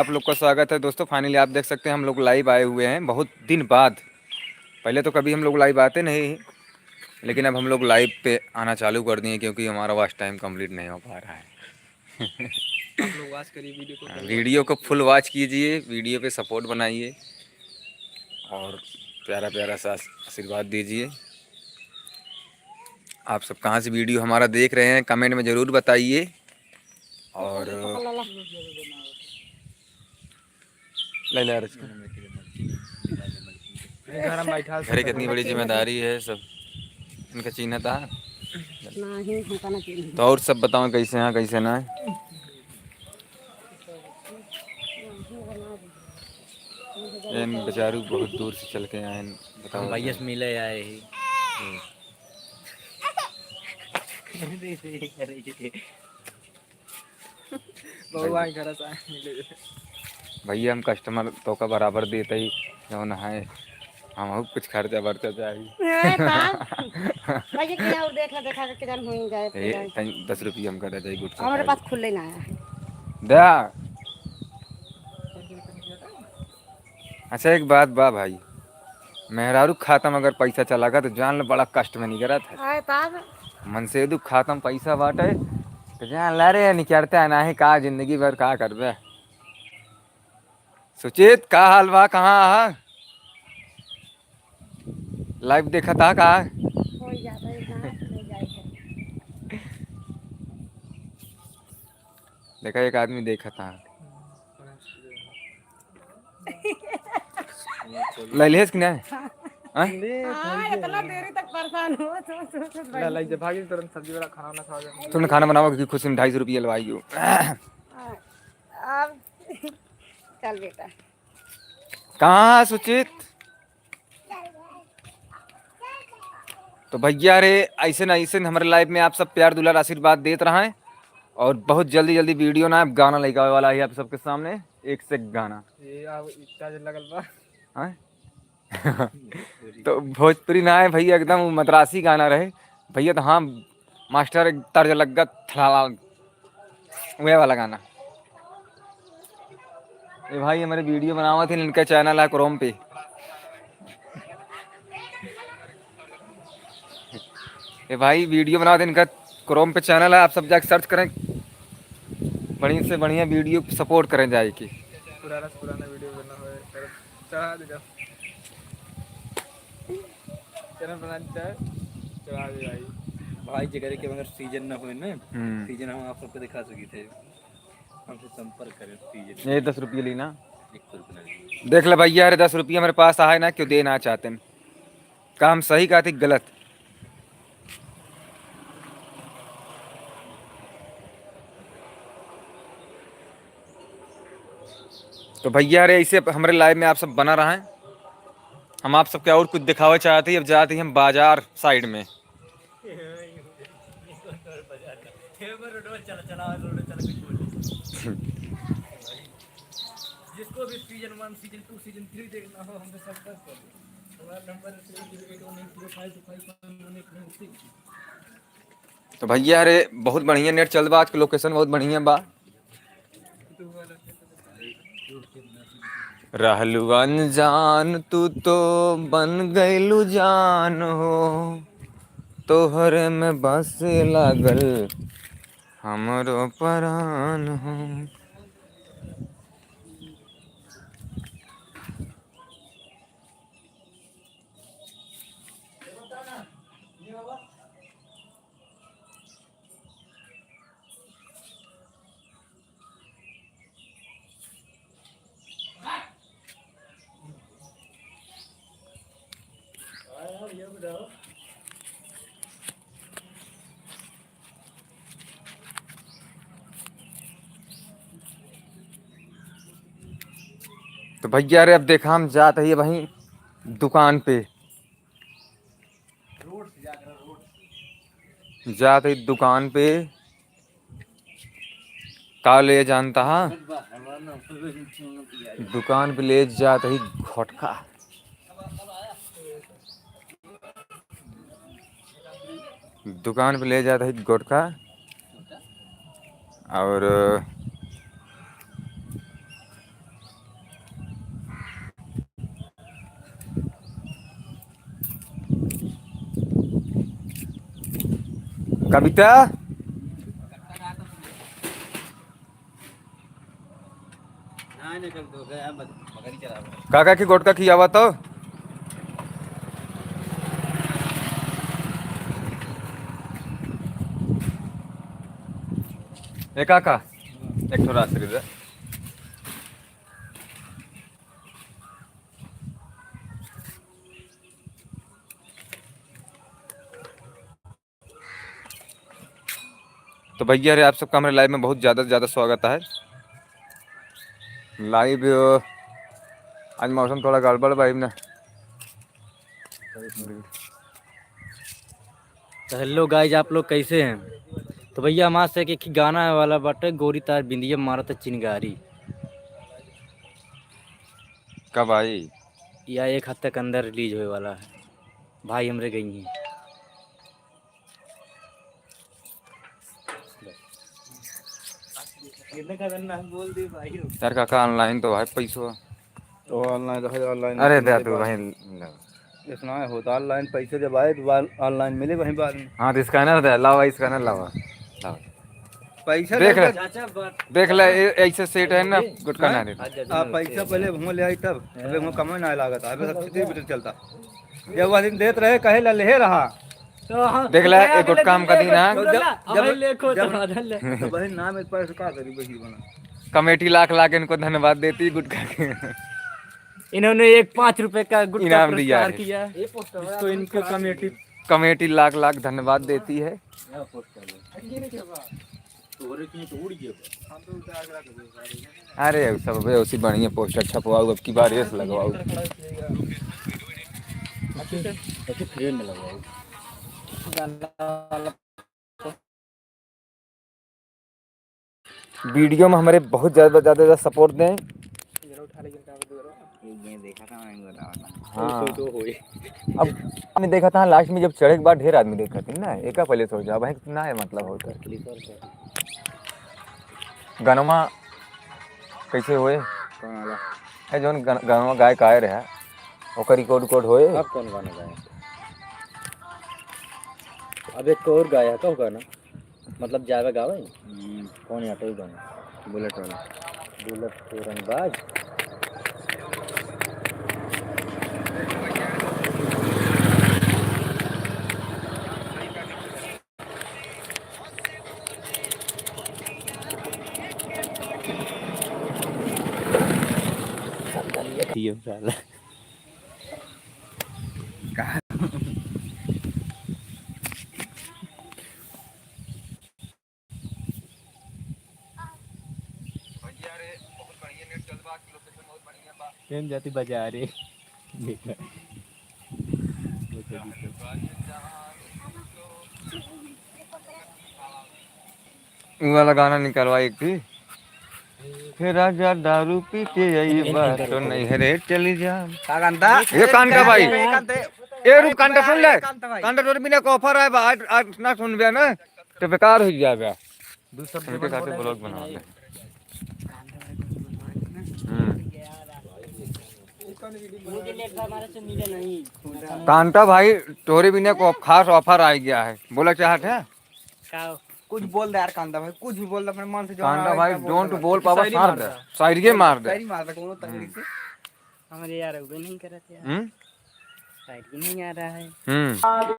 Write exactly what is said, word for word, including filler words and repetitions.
आप लोग का स्वागत है दोस्तों। Finally आप देख सकते हैं हम लोग live आए हुए हैं बहुत दिन बाद। पहले तो कभी हम लोग live आते नहीं, लेकिन अब हम लोग live पे आना चालू कर दिए क्योंकि हमारा watch time complete नहीं हो पा रहा है। आप लोग watch करिए video को। हाँ, video को full watch कीजिए, video पे support बनाइए और प्यारा प्यारा सा आशीर्वाद दीजिए। आप सब कहाँ से video हमारा देख रहे हैं, comment में ज़रूर बताइए। और ले ले यार इसको। घर में बैठा घरे कितनी बड़ी जिम्मेदारी है सब। इनका चीन्हा था। नहीं, हमका ना चीन्हा। तो और सब बताओ कैसे हैं, कैसे ना है? इन बेचारू बहुत दूर से चल के आए हैं, बताओ। भैया से मिले आए ही। भगवान घर से मिले। भैया हम customer तो का बराबर देते ही जौन है, हम कुछ खर्चा बर्चा चाही। ए, बाप। भैया के और देख ला, देखा के किधर हुई जाए, ए, फिर। तनी दस रुपया हमका दे दे, गुटखा हमारे खाए। पास खुले ना है। दा। अच्छा, एक बात बा भाई, मेहरारू खाता में अगर पैसा चला गया तो जान ले बड़ा कष्ट में निकरत है। आए तब। मनसेदू खाता में पैसा बाटे तो जान ला रे निकरता है, नाही का जिंदगी भर का करबे। सुचित, का हाल बा, कहाँ आहा? Live देखत आहा का? कोई ज्यादा ही ना, नहीं जाए के। देखा, एक आदमी देखत आहा। लैलेस कि नहीं? हाँ? हाँ, इतना देरी तक परेशान हो, तो, तो, तो ला, ला, जब भागी तुरंत सब्जी वाला खाना वाना खा जाए। तुमने खाना बनावा कि खुशी में ढाई सौ रुपया लवाई हो। हाँ, अब चल बेटा। कहाँ है सुचित? तो भैया रे, ऐसे ना ऐसे हमारे live में आप सब प्यार दुलार आशीर्वाद देत रहा है और बहुत जल्दी जल्दी video ना गाना लेके आवे वाला है आप सबके सामने, एक से एक गाना। ये अब इतना जो लगल बा। हाँ? तो भोजपुरी ना है भैया, एकदम मद्रासी गाना रहे भैया। तो हाँ, मास्टर एक तर्ज लग गया, थलाला, वह वाला गाना। ए भाई, हमारे video बनावत हैं, इनका channel है Chrome पे। ए भाई, video बनावत हैं, इनका Chrome पे channel है, आप सब जाके search करें, बढ़िया से बढ़िया video support करें जाए के। पुराना से पुराना video बना हुआ है, चढ़ा दे जाओ। चैनल बनाना चाहे, चला दे भाई। भाई, जेकरे के अगर season ना होए ना, हम्म। Season हम आप सबको दिखा सकी थे। हमसे संपर्क करें, season। ये दस रुपये ली ना। एक सौ रुपये लगे। देख ले भैया, अरे दस रुपये हमारे पास आए ना, क्यों देना चाहते हैं? काम सही कहा थी, गलत। तो भैया रे, ऐसे हमरे live में आप सब बना रहा है। हम आप सबके और कुछ दिखावे चाहते हैं। अब जाते हैं हम बाजार side में। जिसको भी season one, season two, season three देखना हो, हमसे संपर्क करें। हमारा number है seven zero eight one eight zero five two five one eight nine six। तो भैया रे, बहुत बढ़िया net चल बा, आज के location बहुत बढ़िया बा। रहलू अनजान तू तो बन गइलू जान हो, तोहरे में बसे लागल हमरो परान हो। तो भैया रे, अब देखा हम जात ही वहीं दुकान पे। जात ही दुकान पे। का ले जानता हा? दुकान पे ले जात ही घोटका। दुकान पे ले जात ही घोटका। और कविता, काका की गोटका खियावा तो। ए काका, एक ठो रास दे दे। तो भैया रे, आप सबका हमरे live में बहुत ज़्यादा से ज़्यादा स्वागत है। Live, अ, आज मौसम थोड़ा गड़बड़ बा ना। तो hello guys, आप लोग कैसे हैं? तो भैया, हमारे से एक, एक गाना वाला बाटे, गोरी तार बिंदिया मारत चिनगारी। कब आई? या एक हफ्ते के अंदर release होए वाला है। भाई हमरे गई हैं। यार काका, online तो भाई पैसो। तो online रहे, online अरे दे तू भाई। इतना होता, online पैसे जब आए तो बाद online मिले वहीं बाद में। हाँ, तो scanner दे, लावा, scanner लावा, लावा। पैसा देख ले, लेकर देख ले, ए-, ऐसे set है ना, गुटखा ना देता। आप पैसा पहले वहाँ ले आई तब, अबे वहाँ कमाई ना लागत, अबे सब छुट्टी बिटल चलता। जब वह दिन देत रहे, कहे ला लेहे रहा। तो हम देख ले, गया एक गुटखा हम कदी ना। तो जब, जब, हमें ले खो जब तो बादल ले। तो बहन नाम एक पैसे का करी बही बना। कमेटी लाख लाख इनको धन्यवाद देती गुटखा के। इन्होंने एक पाँच रुपए का गुटखा इनाम दिया पुरस्कार है। किया, जिसको इनको कमेटी कमेटी लाख लाख धन्यवाद देती है। अरे, अब सब बे उसी बढ़िया poster छपवाऊ, अब की बार रेस लगवाऊ। Video में हमारे बहुत ज़्यादा, ज़्यादा, ज़्यादा support दें। ये देखा था मैं, बताओ ना। हाँ। तो, तो होई। अब आदमी देखा था, last में जब चढ़े के बाद ढेर आदमी देखा था ना, एका पहले सोचा, अब है ना, ये मतलब होता है। Clipper से। गनमा कैसे होए? कौन वाला? है जौन गन-, गनमा गाय का आए रहा, ओकर record, record होए? अब कौन गाना गाए? अब एक और गाया, कौन गाना? मतलब जावे गावे? हम्म। कौन ऑटो ही बने? बुलेट वाला। बुलेट के रंगबाज। ये साला। भैया रे, बहुत बढ़िया नेट चल बा, कि लोकेशन बहुत बढ़िया बा। केन जाती बाजारे। देखा। उ वाला गाना निकलवा एक भी। फिर राजा दारू पी के आई बा, तो नहीं है रे, चली जा। का कांता? ये कांता भाई। ये कांता। ए, रुक, कांता, सुन ले। कांता भाई। कांता, तोरे बिना एक offer आए बा, आज, आज ना सुनबे ना, तो बेकार हो जाबे। दू शब्द उनके साथे vlog बना ले। हम्म। कांता भाई, तोरे बिना एक खास offer आ गया है, बोला चाहत है? का? कुछ बोल दे यार कांता भाई, कुछ भी बोल दे अपने मन से, जो कांता भाई, don't बोल पावा, शायरी मार दे। शायरी मार दे। शायरी मार दे, कोनो तकलीफ से। हम्म। हमारे यार, वो भी नहीं करत यार। हम्म? शायरी नहीं आ रहा है। हम्म।